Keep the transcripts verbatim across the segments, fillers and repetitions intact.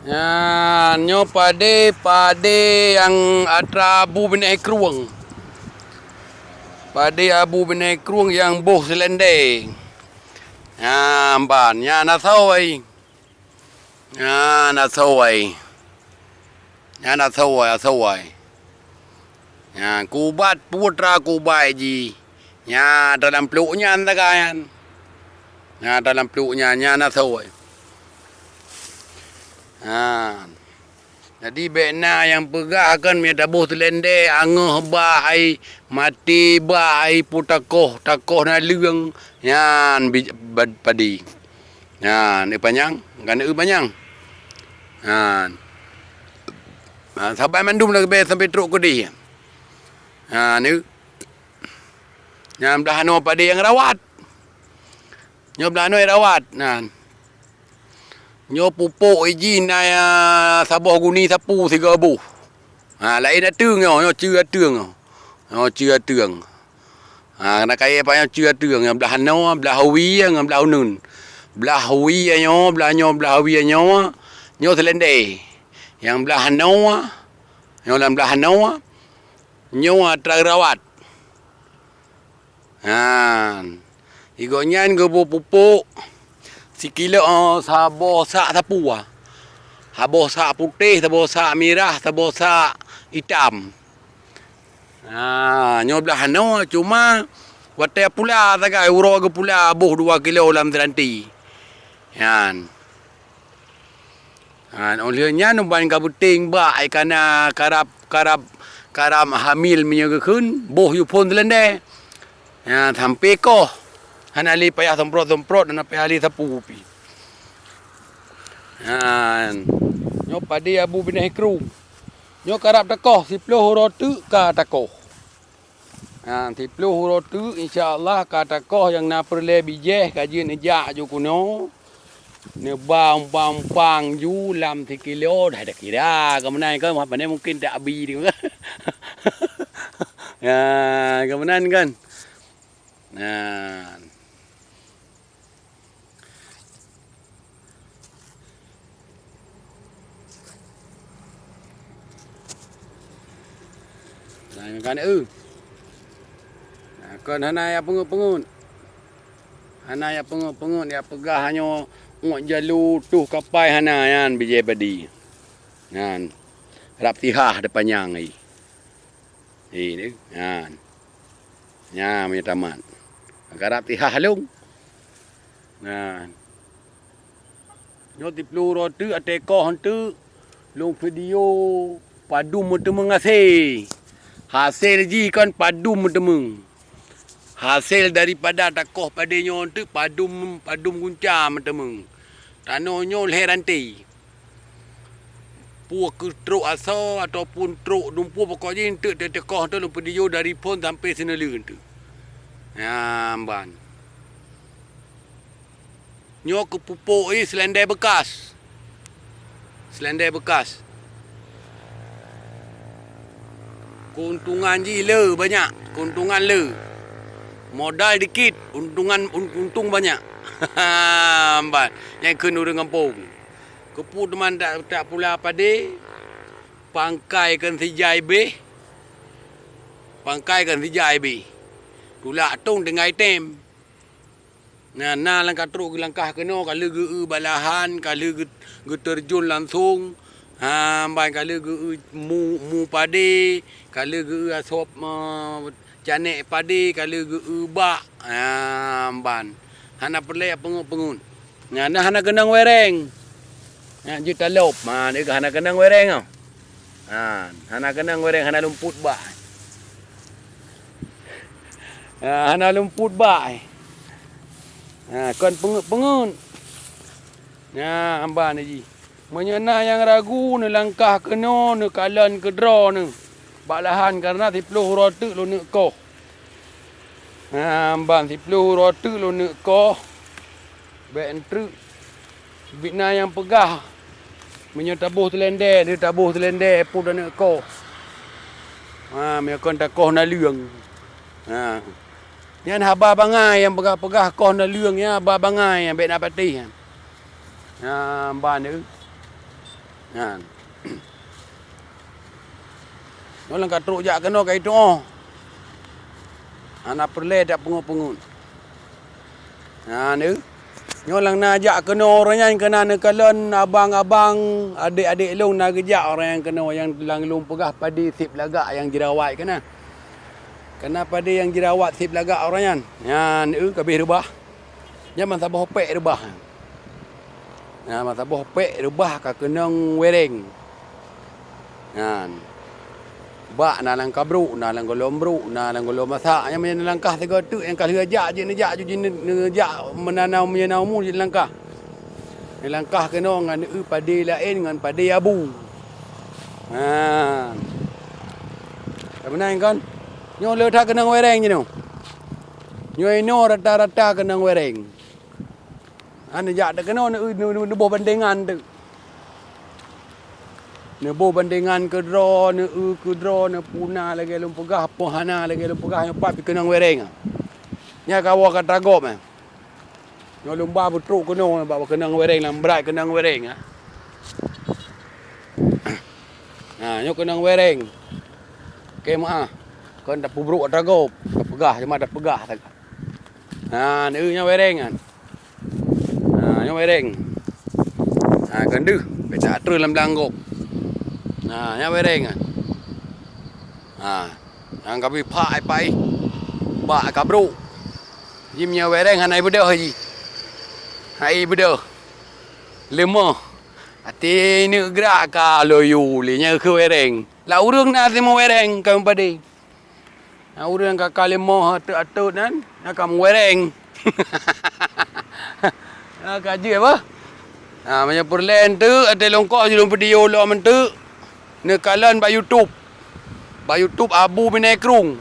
Nyan, nyoe padé, padé nyang atra Abu Binéh Krueng. Padé Abu Binéh Krueng nyang boh seulendé. Nyan ban, nyan asoe. Nyan asoe. Nyan asoe, asoe. Nyan kubat putra kubai jih. Nyan dalam pluek nyan sagai nyan. Nyan dalam pluek nyan, nyan asoe. Nyan. Jadi bék na nyang peugah kan meunyoe taboh seulendé, angoh bah ai, maté bah ai, pue takoh, takoh naleueng, nyan bi-, ba-, padé. Nyan, eu panyang, kan eu panyang. Nyan. Ha, saban mandum leubeh sampai trok keudeh. Ha, ni. Nyan blah anoe padé nyang rawat. Nyoe blah anoe rawat. Nah. Nyoe pupuk iji na, ya, saboh guni sapu sigoe boh. Ha, laén ateueng nyoe, nyoe cue ateueng nyoe. Nyoe cue ateueng. Ha, na kayée pat nyoe cue ateueng, nyoe blah anoe, blah wie, ngon blah uneuen. Blah wie nyoe, blah nyoe, blah wie nyoe, nyoe seulendé. Nyang blah anoe, nyoe lam blah anoe, nyoe atra rawat. Nyan. Igoe nyan geubôh pupuk sikilo, oh, saboh sak sapu, ah. Saboh sak putéh, saboh sak mirah, saboh sak itam. Ha, nyoe blah anoe, cuma watée pula sagai uroe geupula boh dua kilo lam seuranté. Nyan. Ha, óh lheueh nyan uban ka beuténg bak ai kana karab, karab, karab hamil meunyoe geukheun, boh yue phon seulendé. Ha, sampoe koh. Hana lé payah semprot-semprot, hana payah lé sapu pih. Ha, nyoe padé Abu Binéh Krueng. Nyoe karab takoh, siploh uroe teuk ka takoh. Ha, siploh uroe teuk, insya Allah, ka takoh nyang na peureulée bijéh ka jeuet neujak ju keunoe. Neuba umpang-umpang ju lam sikilo, dah takira, keu meunan kan, pandai mungken tak abi tu. Ya, keu meunan kan. Nah. Nah, nyoe kan, eu. Nah, kon hana jak peungeut-peungeut. Hana jak peungeut-peungeut, jak peugah nyoe uek jalu toh kapai hana nyan bijéh padé. Nyan. Rab sihah teupanyang ai. Ini, nyan. Nyan meunyoe tamat. Karab sihah lôn. Nyan. Nyoe siploh uroe teuk, até koh teuk, lôn video padum meuteumeung hasé. Hasé jih kon padum meuteumeung. Hasé daripada takoh padé nyoe teuk padum, padum gunca meuteumeung. Tanoh nyoe lhée ranté. Peue keu trok asoe ataupun trok dumpeue, pokok jih eunteuk teukoh tu lôn video dari phon sampoe sineuleu eunteuk. Nyan ban. Nyoe keu pupuk jih seulendé beukas. Seulendé beukas. Keuntungan jih le banyak, keuntungan le. Modal dikit, untungan, un-, untung banyak. Ban, nyang kheun ureuëng gampông. Keupeue teuma dak, dak pula padé, pangkai kon sijai béh, pangkai kon sijai béh. Tulak tông tinggai tem. Nah, na lam ka trok geulangkah keunoe, ka lheueh geu-eu bak lahan, ka lheueh geu-, geuteurjun langsong. Ha, ban ka lheueh geu-eu mu, mu padé, ka lheueh geu-eu asop, eh, canek padé, ka lheueh geu-eu bak. Ha, ban. Hana peureulée peungeut-peungeut. Nah, na hana keunong wereng. Nah, jeuet talop. Ha, dia hana keunong wereng, oh. Ha, hana keunong wereng, hana lumpot bak. Ha, hana lumpot bak. Ha, kon peungeut-peungeut. Nah, amban jih. Meunyoe na nyang ragu, neulangkah keunoe, neukalon keudroe neuh bak lahan, kareuna siploh uroe teuk lôn neuk koh. Nah, amban siploh uroe teuk lôn neuk koh. Bék eunteuk. Bit na nyang peugah, meunyoe taboh seulendé, lheueh taboh seulendé, peue taneuk koh. Ha, meunyoe kon takoh naleueng. Ha. Nyan haba bangai nyang peugah-peugah koh naleueng nyan, haba bangai nyang bék na patéh nyan. Ha, ban eu. Nyan. Nyoe lam ka trok jak keunoe ka itu'oh. Hana peureulée tapeungot-peungot. Nyan, eh. Nyoe lam na jak keunoe uroe nyan keunan neukalon abang-abang, adék-adék lôn na geujak uroe nyan keunoe nyang lam lôn peugah padé seb lagak nyang jeurawat keunan. Keunan padé nyang jeurawat seb lagak uroe nyan. Nyan, eh, ka abéh reubah. Nyan ban saboh pék reubah. Nyan ban saboh pék reubah ka keunong wereng. Nyan. Bak na lam kabrok, na lam gohlom brok, na lam gohlom masak. Nyan meunyoe neulangkah sigoe teuk nyang ka lheueh jak jeuet neujak, jeuet neujak meunan na meunyoe na umu jeuet neulangkah. Neulangkah keunong ngon eu padé laén ngon padé abu. Ha. Ka meunan kon? Nyoe le that keunong wereng jinoe. Nyoe inoe rata-rata keunong wereng. Hana jak takeunoe neu-, neu-, neu-, neuboh bandengan teuk. Neuboh bandengan keudroe, neu-eu keudroe, neupuna lagée lôn peugah, poh hana lagée lôn peugah, nyoe pat pih keunong wereng. Nyan kawoe ka tragop, eh. Nyoe lôn ba beutrok keunoe bak keunong wereng lam brat keunong wereng, ah. Ha, nyoe keunong wereng. Oke, meuah. Kon tapeubrok tragop, tapeugah, cuma tapeugah sagai. Ha, neu nyoe wereng kan. Ha, nyoe wereng. Ha, kon deuh, beta atreun lam blang gob. Ha, nyoe wereng kan. Ha, nyang kabi phak ai pai. Bak kabrok. Jih meunyoe wereng hana ibeudôh jih. Hai ibeudôh. Leumoh. Até neuk grak ka loyo lé nyoe keu wereng. Lam ureueng na seumu wereng ka meupadé. Na ureueng ka ka leumoh atot-atot nyan, na ka meuwereng. Na ka jeuet bah. Ha, meunyoe peureulée teuk, até longkoh jilong video lom teuk, neukalon bak YouTube. Bak YouTube Abu Binai Krueng.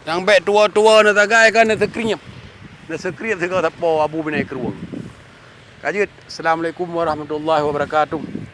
Nyang bék tuwo-tuwo na sagai ka neusubscribe. Neusubscribe sigoe sapo Abu Binai Krueng. Ka jeuet. Assalamualaikum warahmatullahi wabarakatuh.